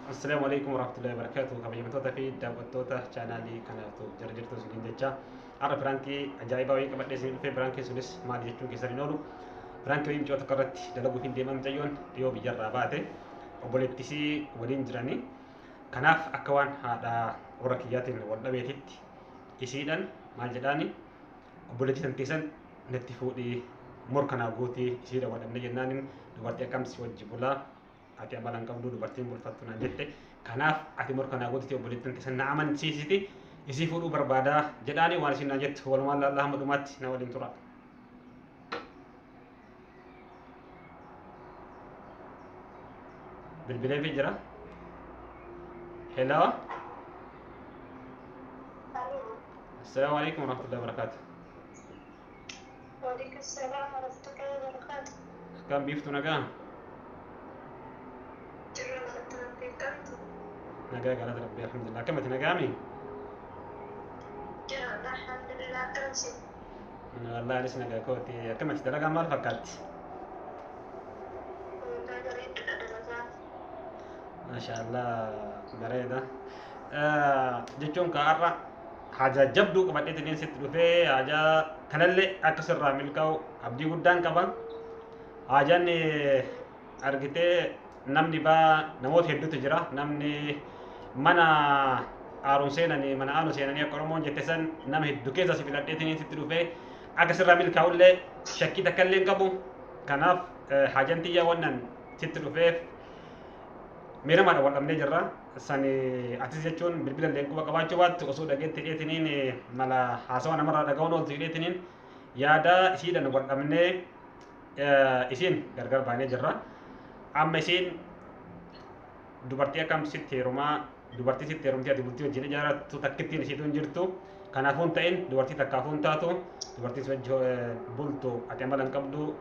Assalaamu alaikum warahmatullahi wabarakatuh. Kabajamtoota fi daawwattoota chaanaalii kanaatu jara jirtu isiniin jecha. Har'a piraankii ajaa'ibaa wayii qabadhee isin dhufee, piraankiin sunis maali jechuun keessan hin oolu. Piraankii wayii mucaa tokko irratti dalaguuf hin deemaa, mucayyoon dhiyoo biyyarraa baate obboleettisii waliin jiranii. Kanaaf akka waan haadha warra kiyyaatiin wal dhabeetitti isiidhan maal jedhaani, obboleettii tan teessan natti fuudhii morka naa guutii, isiidha wal dhabne jennaaniin, dubartii akkam si wajji bulaa, ati amala hin qabdu, dubartiin bulfattu naan jette, kanaaf ati morka naa guututi obboleettii tan teessan na amansiisiti isii fuudhuu barbaadaa jedhaani. Waan isin naan jettu walumaan laallaa, hamma dhumaatti na waliin tura. Bilbileefii jira. Hello. Assalaamu alaikum warahmatullahi wabarakatuh. وعليكم السلام ورحمة الله وبركاته. Akkam biiftu, nagaa? Jirra, galata Rabbii, qabdu. Nagaa, galata Rabbii, alhamdulillah. Akkamati, nagaami? Jira, alhamdulillah, akkamsi? Wallahi anis nagaa kooti. Akkamati, dalagaa maal fakkaatti? Wallah bareeddudha dalagaan. Masha Allah, bareeda. Jechuun ka har'a haajaa jabduu qabadheetiin sitti dhufee, haajaa kanallee akka sirraa milkaa'u abdii guddaan qaba. Haajaan argitee namni baa namoota hedduutu jira. Namni mana aaruun seenanii mana aanu seenanii akka Oromoon jette san, nama hedduu keessa si filadheetiin sitti dhufee, akka sirraa milkaa'ullee shakkii takka illee hin qabu. Kanaaf haajaan tiyyaa wannan sitti dhufeef miiramaadha wal dhabnee jirra. Sani atis jechuun bilbila illee quba qabaachuu baattu osoo dhageetti hidheetiniin mala haasawa namarraa dhaga'uun ooltu hidheetiniin yaada isiidhaan wal dhabnee isiin gargar baanee jirra. Amma isiin dubartii akkam sitti heerumaa, dubartii sitti heerumtee ati bultii wajjin ijaarattu takkittiin isiitu hin jirtu. Kanaafuu hin ta'in, dubartii takkaafuu hin taatu, dubartii si wajji bultu ati amala hin qabdu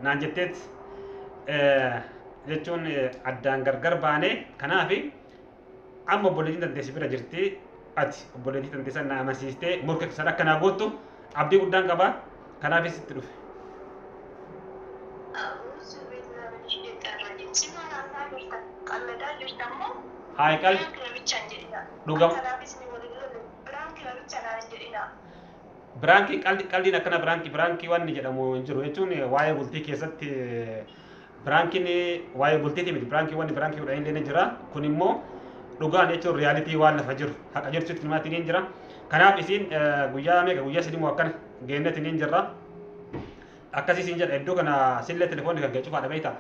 naan jetteet jechuun addaan gargar baanee. Kanaaf amma obboleettiin tantee si bira jirti, ati obboleettii tantee san na amansiistee morka san akka naa guuttu abdii guddaan qaba. Kanaafis sitti dhufe. أعوذ بالله من الشيطان الرجيم. Sima haasaa jirta? Qalladaa jirta immoo? Haay qal Piraank namichaan jedhina. Dhugam. Kanaafis ni waliin lole. Piraank namichaan naan jedhina. Piraankii qaldi qaldiin akkana piraankii wanni jedhamu hin jiru, jechuun waa'ee bultii keessatti piraankiin waa'ee bultiiti miti. Piraankii wanni piraankii godhan illee ni jira. Kun immoo dhugaan jechuun reality, waan lafa jiru, haqa jirtutti namaatti ni jira. Kanaaf isiin guyyaa meeqa, guyyaa 3 moo akkana geennetti ni jirra. Akkasii siin jedha. Iddoo kana sillee telefoonni kan kee cufaadha, beektaa,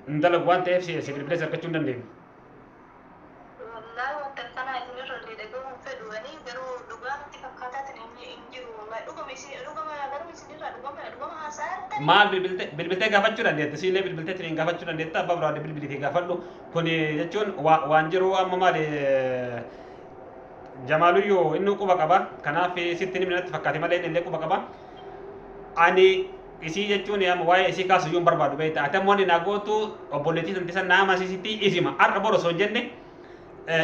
hin dalagu waan ta'eef si bilbilees argachuu hin dandeenyu. Wallahi wanta akkanaa isinirra illee dhaga'uun fedhu ani, garuu dhugaa natti fakkaataatiin hin jiru. Wallahi dhugama isin dhugama, garuu isinirraa dhugama dhugama haasaa jirtanii. Maal, bilbiltee gaafachuu dandeetta, siillee bilbiltee tiriin gaafachuu dandeetta, abbaa biraa bilbilitee gaafadhu. Kun jechuun waan jiru. Amma maali, Jamaaluyyuu inni quba qaba. Kanaaf sitti nimni natti fakkaate malee inni illee quba qaba. Ani isii jechuun amma waa'ee isii kaasu iyyuu hin barbaadu, beektaa. Ati ammoo inni naa gootu obboleettii santi san naa amansiisitti isima har'a bor osoo hin jenne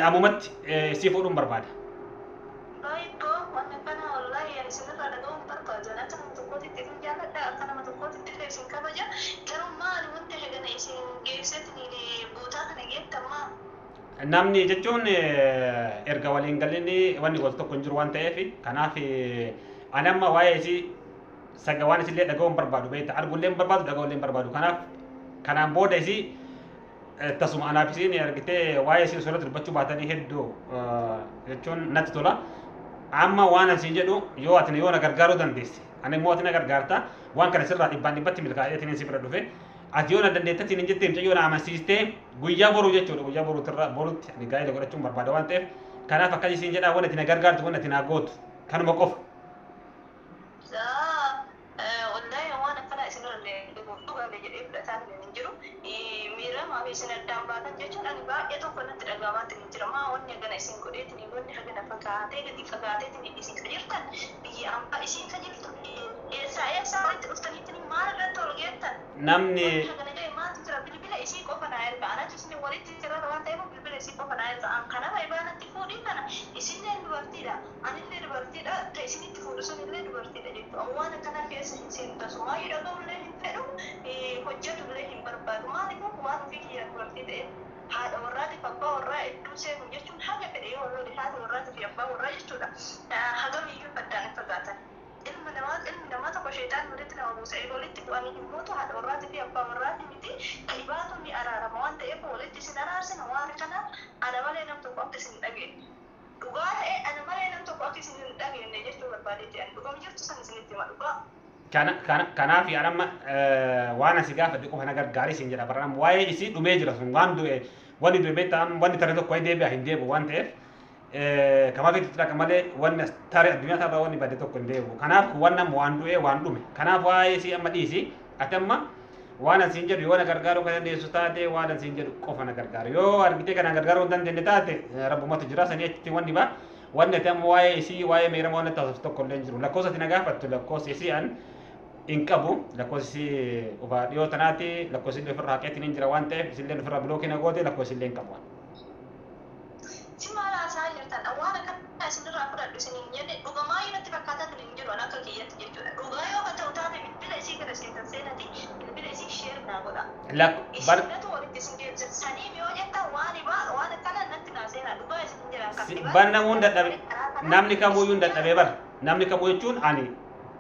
ammumatti isii fuudhuun barbaada. Baay'ee wanni kana wallahi ani isinirraa dhaga'uun barbaadu. Ani akka nama tokkootitti isin jaalladha, akka nama tokkootitti illee isin kabaja. Garuu maali wanti hagana isin geesseetiin bootaa kana geettammaa? Namni jechuun erga waliin galinni wanni wal tokko hin jiru waan ta'eef, kanaaf ani amma waa'ee isii saga waan isillee dhaga'uu hin barbaadu, beektaa, argullee hin barbaadu, dhaga'ullee hin barbaadu. Kanaaf kanaan booda isii tasuma anaaf isiin argitee waa'ee isii osoo irratti dubbachuu baatanii hedduu jechuun natti tola. Amma waan ani siin jedhu, yoo ati yoo na gargaaruu dandeesse, ani immoo ati na gargaarta, waan kana sirraa dhibbaan dhibbatti milkaa'eetiin si bira dhufe. Ati yoo na dandeettattiin hin jettee mucayyoo na amansiistee guyyaa boruu jechuudha, guyyaa boruutirra borutti ani gaa'ela godhachuun barbaada waan ta'eef, kanaaf akkasii siin jedhaa, waan ati na gargaartu, waan ati naa gootu kanuma qofa. Wallahi waan akkanaa isinirra illee dhugaalee jedhee fudhataa hin jiru. Miiramaa fi isin addaan baatan jechuun ani baay'ee tokko natti dhaga'amaatti hin jira. Maa wanni hagana isin godheetiin, wanni hagana fagaatee gadi fagaateetiin isin ka jirtan biyya ambaa isin ka jirtu eessaa eessaa walitti dhuftaniitiin maal irratti ol geettan? Namni Wanni hagana jedhe maaltu jira? Bilbila isii qofa naa erga. Anatu isin walitti jira waan ta'eef bilbila isii qofa naa erga. An kanama ibaanatti fuudhii kana isinillee dubartiidha. Anillee dubartiidha. Ta isinitti fuudhu sunillee dubartiidha jechuudha. Waan akkana keessa hin seenu, tasumaayyuu dhaga'ullee hin fedhu, hojjetullee hin barbaadu. Maaliif, waan ofii kiyyaa dubartii ta'e Haadha warraatiif abbaa warraa hedduu seenu jechuun haga fedhe yoo lole haadha warraatii fi abbaa warraa jechuudha. Hagam iyyuu addaan hin fagaatan. Ilma namaa, ilmi namaa tokko sheexaan walitti nama buusa. Egaa walitti bu'anii himmootu haadha warraatii fi abbaa warraatii miti. Dhibaatu ni araarama waan ta'eef walitti isin araarsina. Waan kana ana malee nam tokko akka isin hin dhageenye. Dhugaa ta'e ana malee nam tokko akka isin hin dhageenye jechuu barbaadeeti. Ani dhugama jirtu san isinitti hima dhugaa. Kanaaf amma waan asi gaafadhe qofa na gargaarii siin jedha. Bara waa'ee isii dhumee jira sun, waan du'e, wanni du'e beektaa, wanni tare tokko deebi'a hin deebi'u waan ta'eef kamaaf itti dhaqa malee wanni as tare addunyaa kanarra wanni badde tokko hin deebi'u. Kanaaf waan nama waan du'e waan dhume. Kanaaf waa'ee isii amma dhiisi. Ati amma waan asiin jedhu yoo na gargaaruu kan dandeessu taate, waan asiin jedhu qofa na gargaaru. Yoo argitee kana gargaaruu hin dandeenye taate, rabbumatu jira sanii achitti wanni ba. Wanni ati amma waa'ee isii, waa'ee meerama waan taasiftu tokko illee hin jiru. Lakkoofsa ati na gaafattu lakkoofsa isii an hin qabu. Lakkoofsi isii ofaa dhiyoo tanaati, lakkoofsi illee ofirraa haqeetiin hin jira waan ta'eef, isillee ofirraa block na goote, lakkoofsi illee hin qabu. Si maal haasaa jirtan? Waan akkana isinirraa fudhadhu isin hin jenne. Dhugamaa yoo natti fakkaataa hin jiru akka kiyyatti jechuudha. Dhugaa yoo ka ta'u taate, bilbila isii gara seentan seenati bilbila isii share naa godha. Bar Isinatu walitti isin deebisa. Saniif yoo jettan waan ibaa waan akkana natti naa seenaa, dhugaa isin jedhan kan Bar namuun dadhabe, namni kamuyyuu hin dadhabee. Bar namni kamuu jechuun ani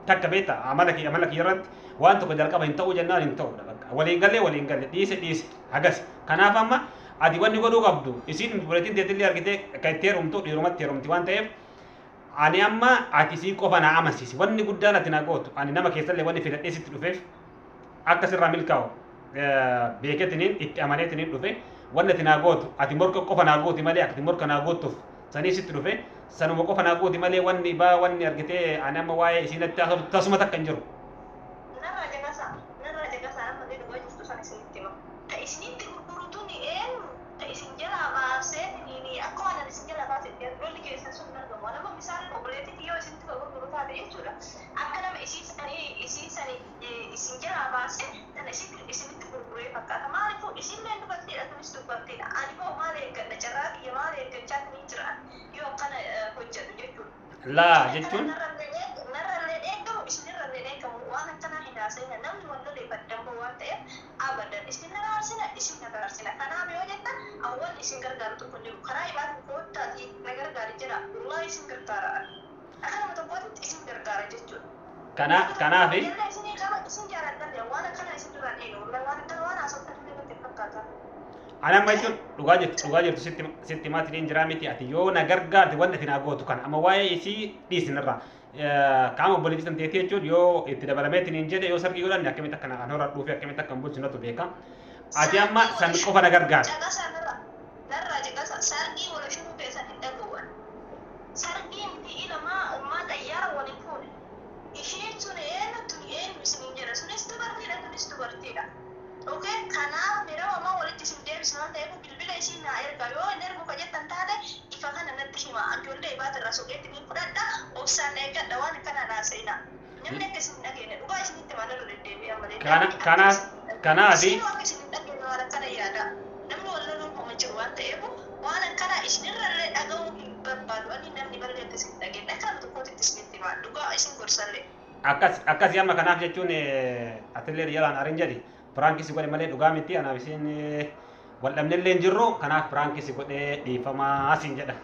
takka beekta, amala kiyya irratti waan tokko jalqaba hin ta'uu jennaan hin ta'udha bakka. Waliin galee waliin galee, dhiise dhiise, hagas. Kanaaf amma ati wanni godhuu qabdu, isiin buletiin teetillee argitee kan itti heerumtu dhiirumatti heerumti waan ta'eef, ani amma ati isii qofa na amansiisi. Wanni guddaan ati na gootu, ani nama keessallee wanni filadhee sitti dhufeef akka sirraa milkaa'u beeketiniin itti amaneetiniin dhufe. Wanni ati naa gootu, ati morka qofa naa gooti malee, ati morka naa gootuuf sanii sitti dhufe, sanuma qofa naa gooti malee, wanni baa wanni argitee ani amma waa'ee isiinatti haasoftu tasuma takka hin jiru. Narraa caqasaa, narraa caqasaa, amma dhugaa jirtu sana isinitti hima. Ta isinitti gurgurutu ni eenyu? Ta isin jalaa baasee ni akka waan ani isin jalaa baasee lolli keessan sun hin argamu. Nama misaal obboleettii yoo isinitti ka gurguru taate jechuudha. Akka nama isii sanii isin jalaa baasee tana isinitti gurguree fakkaata. Maaliifuu isinillee dubartiidha, tunis dubartiidha. Ani hoo maal eeggadha? Carraa kiyya maal eeggachaa ni jira yoo akkana hojjedhu jechuudha. Laa jechuun Narrallee dheekkamu, isinirrallee dheekkamu, waan akkanaa hin haasa'ina. Namni wal lolee baddanboo waan ta'eef abadan isin araarsina, isin araarsina. Kanaaf yoo jettan awwal isin gargaaru tokko hin jiru. Karaa ibaatiin koottaatii na gargaari jira, wallahi isin gargaara. Akka nama tokkootitti isin gargaara jechuudha. Kanaafi Jalla isinii qaba, isin jaaladhalle, waan akkanaa isin duraan eenu, wallahi waan akkana waan haasoftan illee natti hin fakkaata. Ani amma jechuun dhugaa jirtu sitti maatiin jira miti. Ati yoo na gargaarte, wanni ati naa gootu kana, amma waa'ee isii dhiisinirraa qaama obboleettii san teetii jechuun yoo itti dabalameetiin hin jedhe, yoo sargii godhanne akkamitti akka an horadhuu fi akkamitti akka hin bulchu natu beeka. Ati amma san qofa na gargaarte. Caqasaa, narraa narraa caqasa, sargii wal shuruu keessan hin dhaga'uwan. Sargii miti, ilamaa ummaa xayyaara waliin fuune. Isheen sun eenyu, tun eenyu isiniin jedha. Sunis dubartiidha, tunis dubartiidha. Okay, kanaaf yeroo ammaa walitti isin deebisna waan ta'eef bilbila isiin naa erga. Yoo hin ergu ka jettan taate, ifa kana natti hima. Ijoollee ibaata irraa soqeetti ni fudhadha. Obsaan na eeggadha, waan akkana naa seenaa. Namni akka isin hin dhageenye dhugaa isinitti mana irra deddeebi'a malee. Kanaafi Isin akka isin hin dhageenye waan akkana yaada. Namni wal loluun homa jiru waan ta'eef waan akkana isinirrallee dhaga'uu hin barbaadu. Ani namni ballee akka isin hin dhageenye akka nama tokkootitti isinitti hima. Dhugaa isin gorsallee. Akkas akkasii amma kanaaf jechuun atillee jalaan arin jedhi, prank si godhe malee dhugaa miti. Anaaf isin wal dhabnellee hin jirru. Kanaaf prank si godhee, dhiifamaa siin jedha.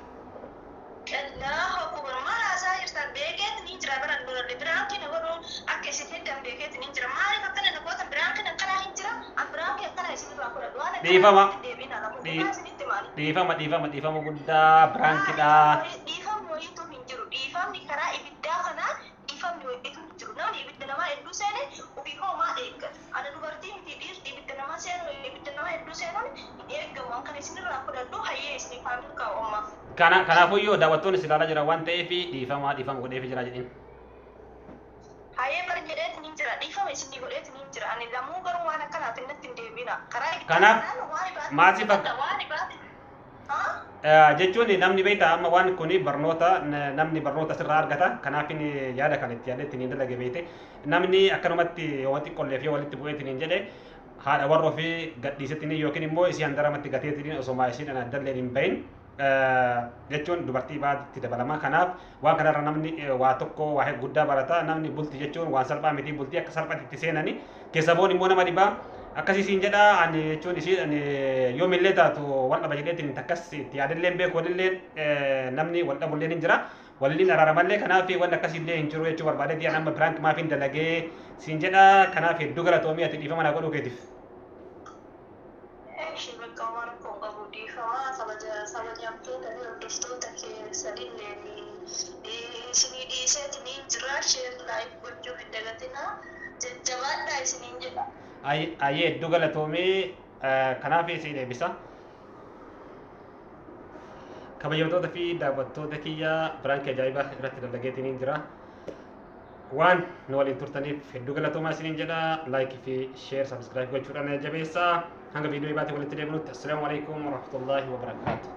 Allahu akbar, maal haasaa jirtan? Beekeet ni jira bara duralle prank na godhuun akka isin heddan beekeet ni jira. Maaliif akkana na gootan? Prankiin akkanaa hin jira. An prank akkana isinirraa godhadhu waan akkana Dhiifama. deebiin alamu dhugaa isinitti maali? Dhiifama, dhiifama, dhiifama guddaa, prankiidha. Dhiifamni wayiitu hin jiru. Dhiifamni karaa ibiddaa kanaa dhiifamni wayiitu hin jiru. Namni ibidda namaa hedduu seene ofii homaa eeggata. Ana dubartii miti, dhiirti ibidda namaa seenu, ibidda namaa hedduu seenuun hin eeggamu. An kana isinirraa fudhadhu, hayyee isiniif haa milkaa'u ammaaf. Kanaafuyyuu daawwattoonni si ilaalaa jiran waan ta'eef dhiifama dhiifama godheef jira jedhin. Hayyee bar jedheetin hin jira, dhiifama isinii godheetin hin jira. Ani lamuu garuu waan akkanaatiin natti hin deebina. Karaa ibiddaa Kanaaf, kanaan waan ibaatiin maasii fakka- waan ibaatiin. Haa? Jechuun namni beektaa amma waan kuni barnoota, namni barnoota asirraa argata. Kanaaf inni yaada kan itti yaadee ittiin dalage beekte, namni akkanumatti yoo xiqqolleef yoo walitti bu'eetiin hin jedhe, haadha warra ofii gadhiisettiin yookiin immoo isii handaramatti gateetiin osoo isiin ana addalleen hin bahin jechuun dubartii baatitti dabalama. Kanaaf waan kanarra namni waa tokko waa guddaa barata. Namni bulti jechuun waan salphaa miti. Bultii akka salphaatti itti seenani keessa boon immoo nama dhibaa. Akkasii siin jedha. Ani jechuun ishii ani yoomillee taatu wal dhaba jedheetiin takkas itti yaadallee hin beeku. Walillee namni wal dhabullee hin jira, waliin araaramallee. Kanaaf wanni akkasiillee hin jiru jechuu barbaadeeti. Ani amma prank maaf hin dalagee siin jedha. Kanaaf hedduu galatoomii ati dhiifama naa godhuu keetiif. Eeshi, bakka waan rakkoo hin qabu, dhiifamaa kabajamtoota fi hordoftoota keessanillee isinii dhiiseetiin jira. Share, like gochuu hin dagatinaa, jajjabaadhaa isiniin jedha. Ayyee, hedduu galatoomii. Kanaaf isin eebbisa. Kabajamtoota fi daawwattoota kiyya, prankii ajaa'ibaa irratti dalageetiin jira. Waan nu waliin turtaniif hedduu galatoomaa isiniin jedha. Like fi share, subscribe gochuudhaan jabeessaa. Hanga viidiyoo baatee walitti deebinutti, assalaamu alaikum warahmatullaahi wabarakaatu.